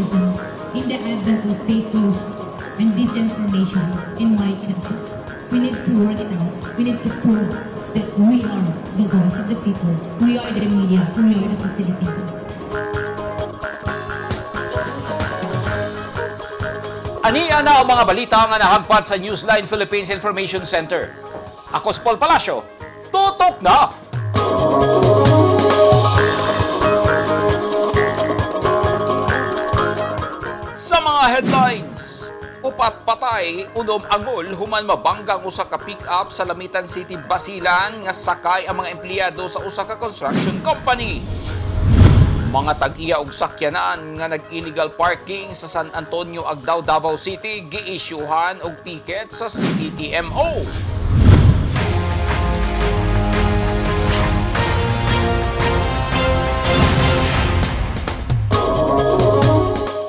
journalism in the advent of fake news and disinformation in my country. We need to work it out. We need to prove that we are the voice of the people. We are the media. We are the facilitators. Ania na ang mga balita nga nahagpat sa Newsline Philippines Information Center. Ako si Paul Palacio. Tutok na! Sa mga headlines, upat patay, unom angol, human mabanggang usa ka pick-up sa Lamitan City, Basilan nga sakay ang mga empleyado sa usa ka construction company. Mga tag-iya og sakyanan nga nag-illegal parking sa San Antonio, Agdao, Davao City giisyuhan og ticket sa CDTMO.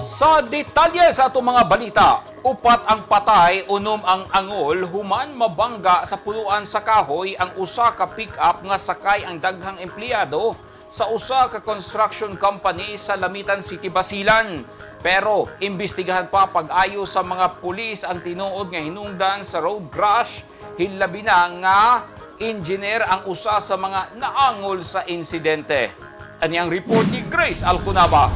Sa detalye sa atong mga balita, upat ang patay, unom ang angol, human mabangga sa puluan sa kahoy ang usa ka pick-up nga sakay ang daghang empleyado sa usa ka construction company sa Lamitan City, Basilan. Pero imbestigahan pa pag-ayo sa mga pulis ang tinuod nga hinungdan sa road crash, hilabi na nga engineer ang usa sa mga naangol sa insidente. Ani ang report ni Grace Alcunaba.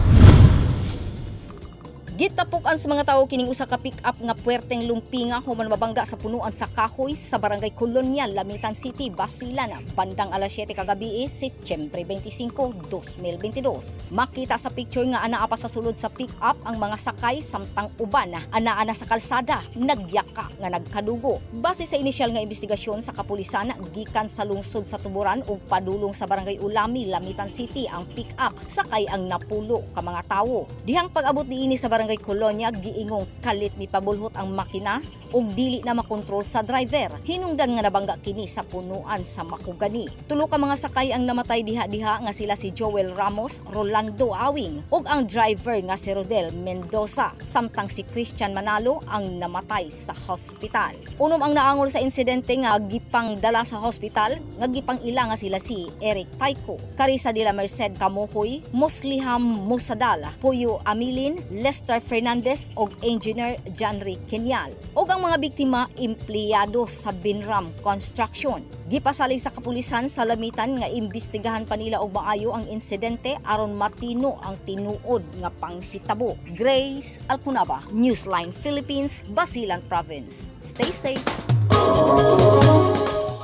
Gitapok-an sa mga tawo kining usa ka pick-up nga puwerteng lumpinga human mabangga sa punuan sa kahoy sa Barangay Colonial, Lamitan City, Basilan, bandang alas 7 kagabi, Setyembre 25, 2022. Makita sa picture nga anaa pa sa sulod sa pick-up ang mga sakay samtang uban anaa na sa kalsada, nagyaka nga nagkadugo. Base sa inisyal nga investigasyon sa kapulisan, gikan sa lungsod sa Tuburan ug padulong sa Barangay Ulami, Lamitan City ang pick-up sakay ang napulo ka mga tawo. Dihang pag-abot niini sa Barangay Colonia, giingong kalit mipabulhot ang makina ug dili na makontrol sa driver. Hinungdan nga nabangga kini sa punuan sa Makugani. Tulo ka mga sakay ang namatay diha-diha nga sila si Joel Ramos, Rolando Awing ug ang driver nga si Rodel Mendoza, samtang si Christian Manalo ang namatay sa hospital. Unom ang naangol sa insidente nga gipangdala sa hospital nga gipang-ila nga sila si Eric Taiko, Carissa de la Merced Kamuhoy, Musliham Musadal, Puyo Amilin, Lester Fernandez ug Engineer Janry Kenyal. Ug ang mga biktima empleyado sa Binram Construction. Gipasalig sa kapulisan sa Lamitan nga imbestigahan pa nila og maayo ang insidente aron matino ang tinuod nga panghitabo. Grace Alcunaba, Newsline Philippines, Basilan Province. Stay safe.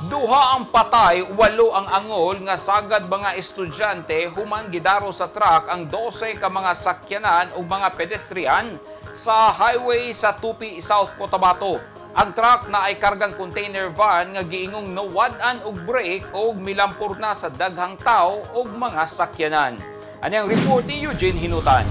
Duha ang patay, walo ang angol nga sagad mga estudyante human gidaro sa truck ang 12 ka mga sakyanan ug mga pedestrian sa highway sa Tupi, South Cotabato. Ang truck na ay kargang container van nga giingong nawad-an og brake og milampor na sa daghang tao ug mga sakyanan. Ani ang report ni Eugene Hinutan.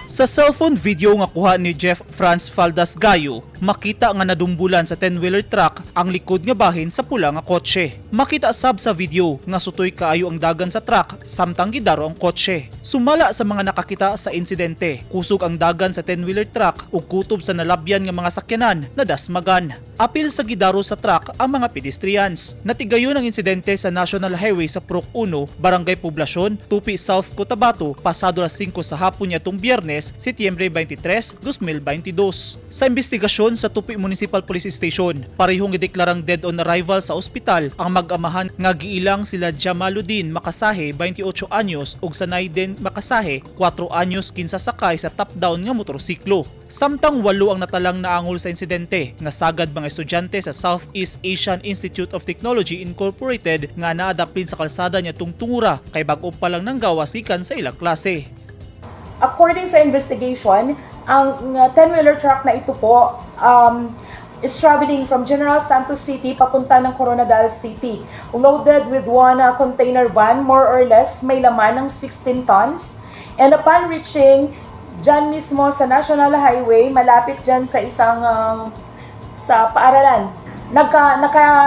Sa cellphone video nga kuha ni Jeff Franz Faldas Gayo, makita nga nadumbulan sa 10-wheeler truck ang likod nga bahin sa pula nga kotse. Makita sab sa video nga sutoy kaayo ang dagan sa truck samtang gidaro ang kotse. Sumala sa mga nakakita sa insidente, kusog ang dagan sa 10-wheeler truck ug kutob sa nalabyan nga mga sakyanan na dasmagan. Apil sa gidaro sa truck ang mga pedestrians. Natigayon ang insidente sa National Highway sa Prok 1, Barangay Poblacion, Tupi, South Cotabato, pasado alas 5 sa hapon niadtong Biyernes, Setyembre 23, 2022. Sa investigasyon sa Tupi Municipal Police Station, parehong gideklarang dead on arrival sa ospital ang mag-amahan nga giilang sila Jamaluddin Makasahe, 28 anyos, ug Sanayden Makasahe, 4 anyos, kinsa sakay sa top-down nga motorsiklo. Samtang walo ang natalang naangol sa insidente nga sagad mga estudyante sa Southeast Asian Institute of Technology Incorporated nga naadaplin sa kalsada niya tungtungura kay bag-o pa lang nang gawas gikan sa ilang klase. According sa investigation, ang 10-wheeler truck na ito po is traveling from General Santos City papunta ng Coronadal City. Loaded with one container van, more or less, may laman ng 16 tons. And upon reaching dyan mismo sa National Highway, malapit dyan sa isang sa paaralan,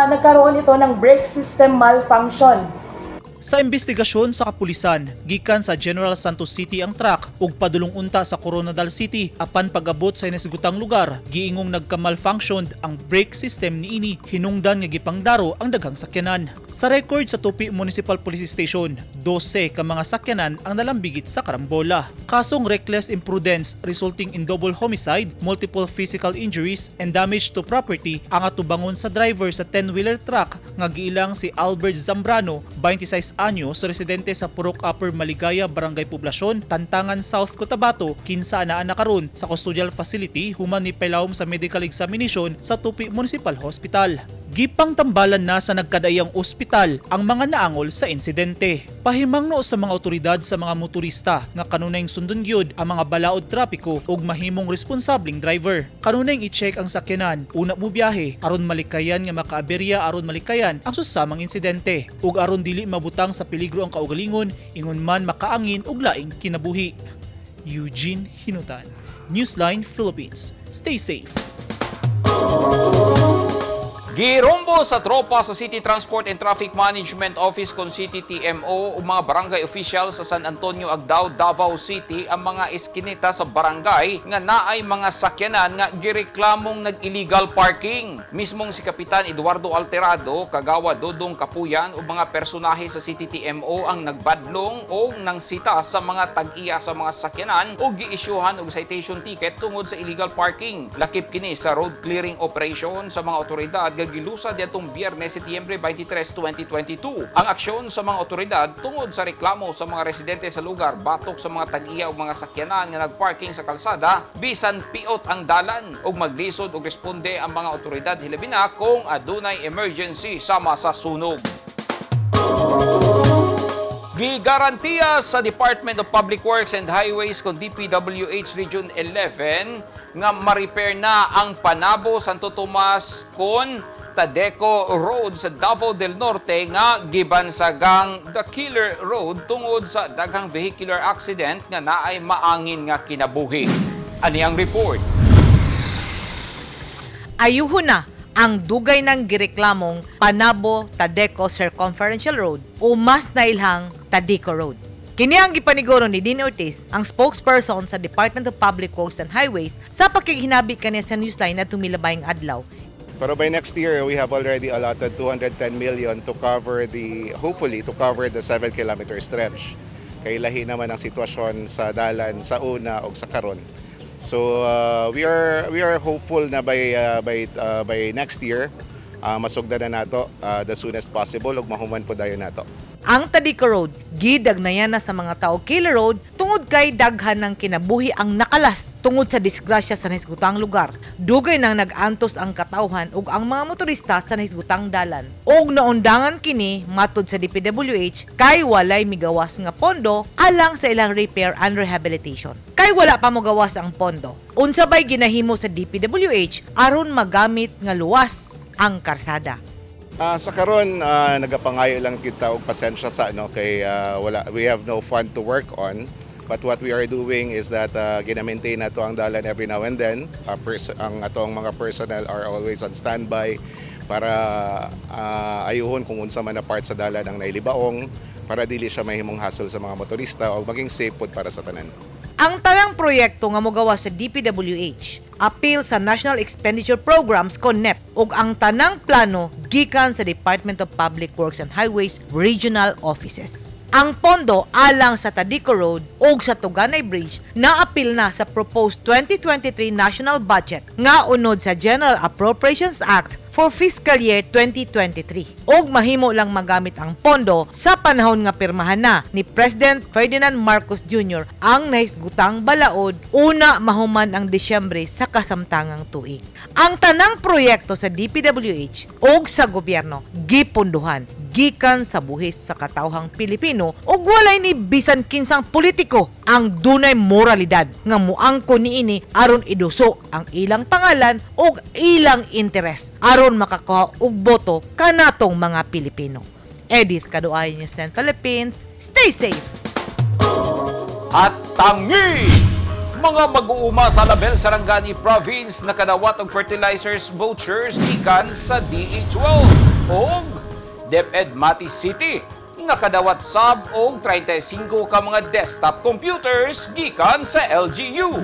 nagkaroon ito ng brake system malfunction. Sa investigasyon sa kapulisan, gikan sa General Santos City ang truck ug padulong unta sa Koronadal City. Apan pag-abot sa inasigutang lugar, giingong nagka-malfunction ang brake system niini, hinungdan nga gipangdaro ang daghang sakyanan. Sa record sa Tupi Municipal Police Station, 12 ka mga sakyanan ang nalambigit sa karambola. Kasong reckless imprudence resulting in double homicide, multiple physical injuries and damage to property ang atubangon sa driver sa 10-wheeler truck nga giilang si Albert Zambrano, 26 anyos, residente sa Purok Upper Maligaya, Barangay Poblacion, Tantangan, South Cotabato, kinsa anaa na karon sa custodial facility human nipalawom sa medical examination sa Tupi Municipal Hospital. Gipang tambalan na sa nagkadaiyang ospital ang mga naangol sa insidente. Pahimangno sa mga otoridad sa mga motorista nga kanunayng sundon gyud ang mga balaod trapiko ug mahimong responsableng driver. Kanunayng i-check ang sakyanan una mo biyahe aron malikayan nga makaaberya, aron malikayan ang susamang insidente ug aron dili mabutang sa peligro ang kaugalingon, ingon man makaangin og laing kinabuhi. Eugene Hinutan, Newsline Philippines. Stay safe. Girumbo sa tropa sa City Transport and Traffic Management Office kon City TMO ug mga barangay official sa San Antonio, Agdao, Davao City ang mga eskinita sa barangay nga naay mga sakyanan nga gireklamong nag-illegal parking. Mismong si Kapitan Eduardo Alterado, Kagawad Dodong Kapuyan ug mga personahe sa City TMO ang nagbadlong o nangsita sa mga tag-iya sa mga sakyanan ug giisyuhan og citation ticket tungod sa illegal parking. Lakip kini sa road clearing operation sa mga otoridad nga gilusad diadtong Biyernes, Setyembre 23, 2022. Ang aksyon sa mga otoridad tungod sa reklamo sa mga residente sa lugar batok sa mga tag-iya og mga sakyanan nga nagparking sa kalsada bisan piot ang dalan, ug maglisod og responde ang mga otoridad hilabi na kung adunay emergency sama sa sunog. Gigarantiya sa Department of Public Works and Highways kon DPWH Region 11 nga ma-repair na ang Panabo Santo Tomas kon Tadeco Road sa Davao del Norte nga gibansagang the Killer Road tungod sa daghang vehicular accident nga naay maangin nga kinabuhi. Ani ang report. Ayuhon na ang dugay ng gireklamong Panabo Tadeco Circumferential Road o mas nailhang Tadeco Road. Kini ang gipaniguro ni Dean Ortiz, ang spokesperson sa Department of Public Works and Highways, sa pakighinabi kaniya sa Newsline na tumilabayng adlaw. Pero by next year, we have already allotted 210 million to cover the, hopefully, to cover the 7-kilometer stretch. Kay lahi naman ang sitwasyon sa dalan sa una o sa karon. So we are hopeful na by next year masugdan na nato the soonest possible ug mahuman po dayon nato. Ang Tadeco Road, gidagnayan na sa mga tao Killer Road tungod kay daghan ng kinabuhi ang nakalas tungod sa disgrasya sa nahisgutang lugar. Dugay nang nag-antos ang katawhan ug ang mga motorista sa nahisgutang dalan. Ug naundangan kini matud sa DPWH kay walay migawas nga pondo alang sa ilang repair and rehabilitation. Kay wala pa mogawas ang pondo, unsa bay ginahimo sa DPWH aron magamit nga luwas ang karsada? Sa karon, nagapangayo lang kita og pasensya sa ano kay wala, we have no fund to work on, but what we are doing is that gina-maintain nato ang dalan every now and then. Ang atong mga personnel are always on standby para ayuhon kung unsa man na part sa dalan ang nailibaong para dili siya mahimong hassle sa mga motorista o maging safe pod para sa tanan. Ang tanang proyekto nga mogawa sa DPWH, apil sa National Expenditure Programs kon NEP, ug ang tanang plano gikan sa Department of Public Works and Highways Regional Offices. Ang pondo alang sa Tadeco Road ug sa Tuganay Bridge naapil na sa proposed 2023 national budget nga unod sa General Appropriations Act for fiscal year 2023, ug mahimo lang magamit ang pondo sa panahon nga pirmahan na ni President Ferdinand Marcos Jr. ang nahisgutang balaod una mahuman ang Disyembre sa kasamtangang tuig. Ang tanang proyekto sa DPWH ug sa gobyerno gipondohan gikan sa buhis sa katawhang Pilipino, ug walay ni bisan kinsang politiko ang dunay moralidad nga muangko niini aron iduso ang ilang pangalan ug ilang interes aron makakuha og boto kanatong mga Pilipino. Edith Kaduay, News 10 Philippines. Stay safe! At tangi! Mga mag-uuma sa Label, Sarangani Province nakadawat og fertilizers vouchers gikan sa DA12 og DepEd Mati City. Nakadawat sab og 35 ka mga desktop computers gikan sa LGU.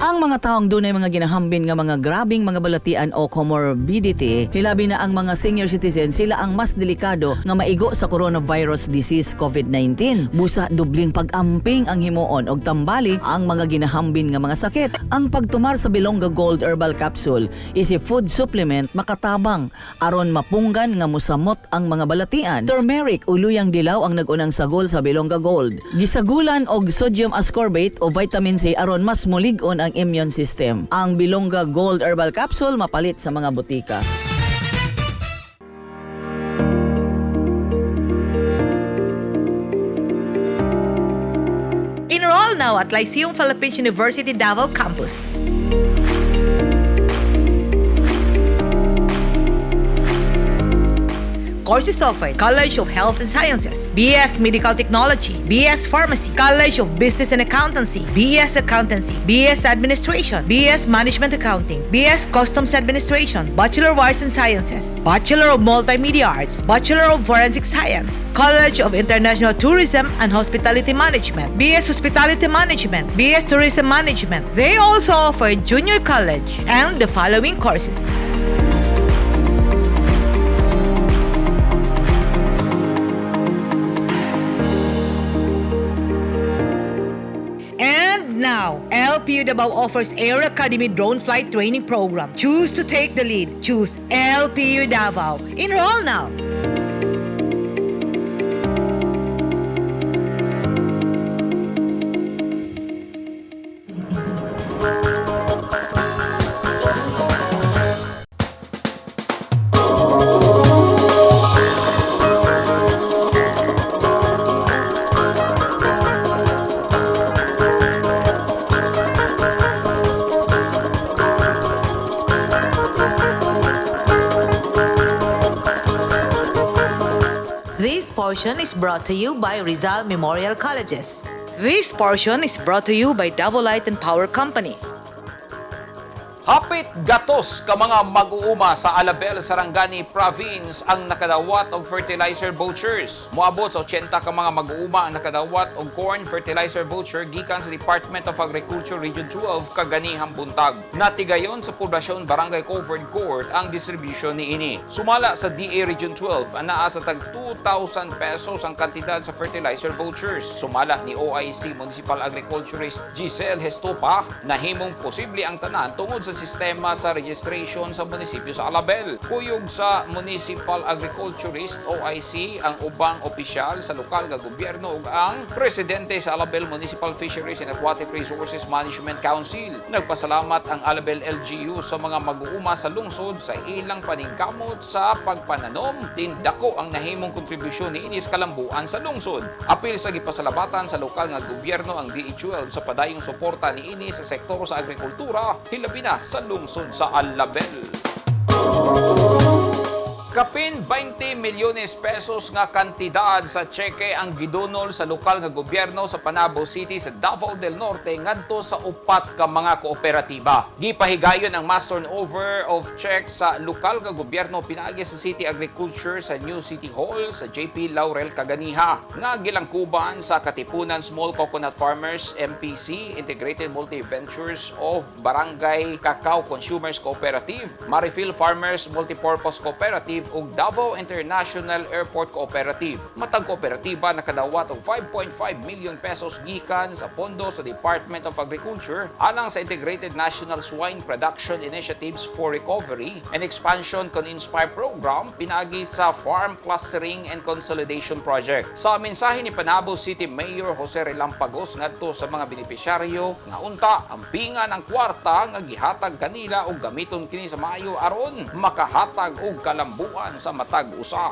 Ang mga taong dunay mga ginahambin nga mga grabing mga balatian o comorbidity, hilabi na ang mga senior citizen, sila ang mas delikado nga maigo sa coronavirus disease COVID-19. Busa dubling pag-amping ang himuon og tambali ang mga ginahambin nga mga sakit. Ang pagtumar sa Bilonga Gold Herbal Capsule is a food supplement makatabang aron mapunggan nga musamot ang mga balatian. Turmeric o luyang dilaw ang nagunang sagol sa Bilonga Gold. Gisagulan og sodium ascorbate o vitamin C aron mas mulig-on ang immune system. Ang Bilonga Gold Herbal Capsule mapalit sa mga butika. Enroll now at Lyceum Philippines University Davao Campus. Courses offered: College of Health and Sciences, BS Medical Technology, BS Pharmacy, College of Business and Accountancy, BS Accountancy, BS Administration, BS Management Accounting, BS Customs Administration, Bachelor of Arts and Sciences, Bachelor of Multimedia Arts, Bachelor of Forensic Science, College of International Tourism and Hospitality Management, BS Hospitality Management, BS Tourism Management. They also offer junior college and the following courses. And now, LPU Davao offers Air Academy Drone Flight Training Program. Choose to take the lead. Choose LPU Davao. Enroll now. This portion is brought to you by Rizal Memorial Colleges. This portion is brought to you by Davao Light and Power Company. Hapit gatos ka mga mag-uuma sa Alabel, Sarangani Province ang nakadawat og fertilizer vouchers. Moabot sa 80 ka mga mag-uuma ang nakadawat og corn fertilizer voucher gikan sa Department of Agriculture Region 12 kaganihang buntag. Natigayon sa poblasyon Barangay Covered Court ang distribution niini. Sumala sa DA Region 12, anaa sa tag 2,000 pesos ang kantidad sa fertilizer vouchers. Sumala ni OIC Municipal Agriculturist Giselle Hestopa, nahimong posible ang tanan tungod sa sa sistema sa registration sa munisipyo sa Alabel. Kuyog sa Municipal Agriculturist OIC ang ubang opisyal sa lokal nga gobyerno ug ang presidente sa Alabel Municipal Fisheries and Aquatic Resources Management Council. Nagpasalamat ang Alabel LGU sa mga mag-uuma sa lungsod sa ilang paningkamot sa pagpananom, din dako ang nahimong kontribusyon niini sa kalambuan sa lungsod. Apil sa gipasalamatan sa lokal nga gobyerno ang DE12 sa padayong suporta niini sa sektor sa agrikultura, hilabi na sa lungsod sa Alabel. Kapin 20 milyones pesos nga kantidad sa tseke ang gidunol sa lokal nga gobyerno sa Panabo City sa Davao del Norte ngadto sa upat ka mga kooperatiba. Gipahigayon ang mass turnover of checks sa lokal nga gobyerno pinaagi sa City Agriculture sa New City Hall sa JP Laurel kaganiha nga gilangkuban sa Katipunan Small Coconut Farmers MPC, Integrated Multi-Ventures of Barangay Cacao Consumers Cooperative, Marifil Farmers Multipurpose Cooperative ug Davao International Airport Cooperative. Matag kooperatiba nakadawat og 5.5 million pesos gikan sa pondo sa Department of Agriculture alang sa Integrated National Swine Production Initiatives for Recovery and Expansion kon Inspire Program pinagi sa Farm Clustering and Consolidation Project. Sa mensahe ni Panabo City Mayor Jose Relampagos ngadto sa mga benepisyaryo nga unta ampingan ang kwarta nga gihatag kanila ug gamiton kini sa maayo aron makahatag og kalambuan sa matag usa.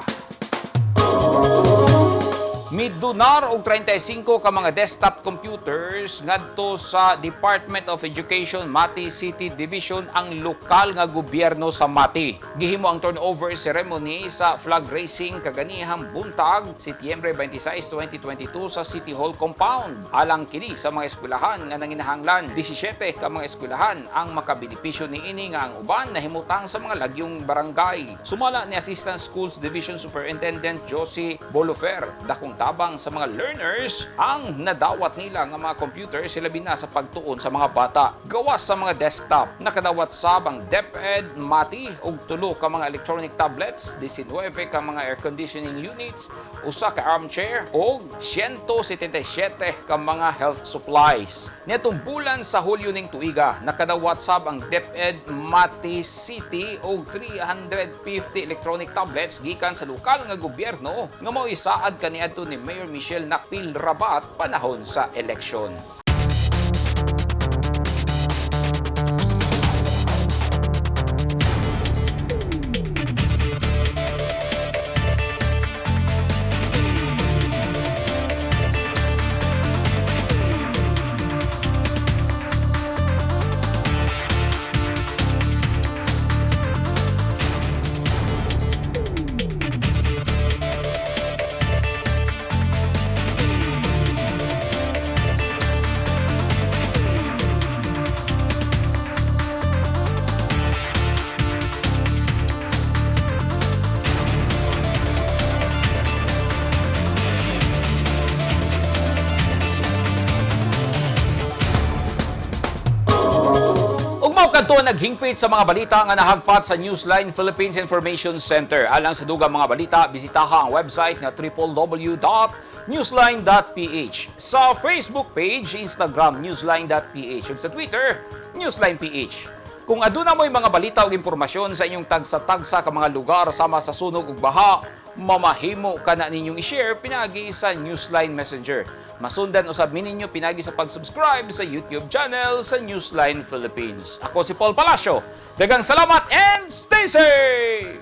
Midunar og 35 ka mga desktop computers ngadto sa Department of Education Mati City Division ang lokal nga gobyerno sa Mati. Gihimo ang turnover ceremony sa flag raising kaganihang buntag, Setyembre 26, 2022 sa City Hall compound. Alang kini sa mga eskwelahan nga nanginahanglan. 17 ka mga eskwelahan ang makabenepisyo niini nga ang uban nahimutang sa mga lagyong barangay. Sumala ni Assistant Schools Division Superintendent Josie Bolufer, dakong tabang sa mga learners ang nadawat nila nga mga computer, hilabi na sa pagtuon sa mga bata. Gawas sa mga desktop, nakadawat sab ang DepEd Mati og tulo ka mga electronic tablets, 19 ka mga air conditioning units, usa ka armchair ug 177 ka mga health supplies. Niadtong bulan sa Hulyo ning tuiga, nakadawat sab ang DepEd Mati City og 350 electronic tablets gikan sa lokal nga gobyerno nga mao isaad kaniadto ni Mayor Michelle Nakpil Rabat panahon sa eleksyon. Ug mao kadto naghingpit sa mga balita nga nahagpat sa Newsline Philippines Information Center. Alang sa dugang mga balita, bisitaha ang website nga www.newsline.ph. Sa Facebook page, Instagram, newsline.ph ug sa Twitter, newsline.ph. Kung aduna mo'y mga balita o impormasyon sa inyong tagsa-tagsa ka mga lugar sama sa sunog ug baha, mamahimo ka na ninyong i-share pinagi sa Newsline Messenger. Masundan usab mi ninyo pinagi sa pag-subscribe sa YouTube channel sa Newsline Philippines. Ako si Paul Palacio. Daghang salamat and stay safe!